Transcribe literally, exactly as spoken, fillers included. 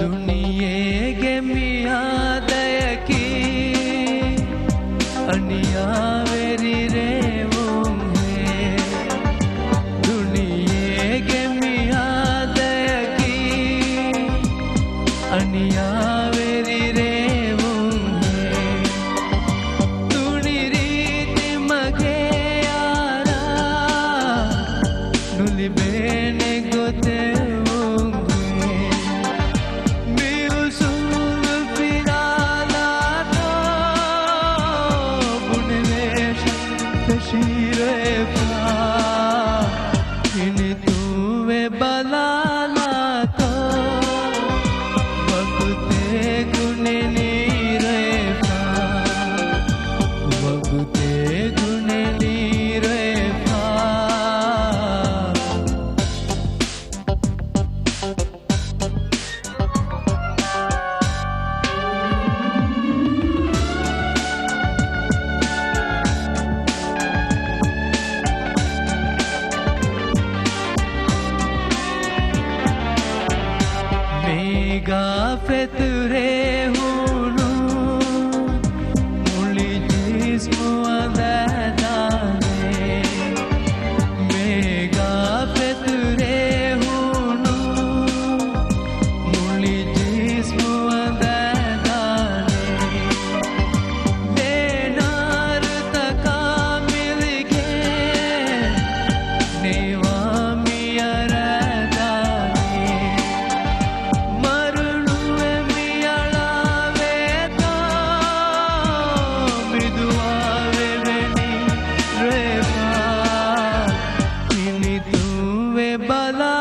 ދުނިޔޭގެ މިހާ ދަޔަކީ އަނިޔާވެރި ރޭވުންހޭ. ދުނިޔޭގެ މިހާ ދަޔަކީ އަނިޔާވެރި ރޭވުންހޭ. ތުނި ރީތި މަގޭ ޔާރާ، ނުލިބޭނެ ގޮތެއް ވުންހޭ. މި އުސޫލު ފިރާލާތޯ، ބުނެވޭށި ފެށީ ރޭފާ. ހިނިތުންވެ ބަލާލާތޯ، ވަގުތޭ ގުނެނީ ރޭފާ. ވަގުތޭ ގުނެނީ ރޭފާ. މޭގާ ފެތުރޭ ހޫނު، މުޅި ޖިސްމު އަނދައިދާނެ. މޭގާ ފެތުރޭ ހޫނު، މުޅި ޖިސްމު އަނދައިދާނެ. ދެނާރުތަކާ މިލިގެން ނޭވާ މި އަރައިދާނެ. މަރުނުވެ މި އަޅާވޭތޯ، މި ދުޢާވެވެނީ ރޭފާ. ހިނިތުންވެ ބަލާ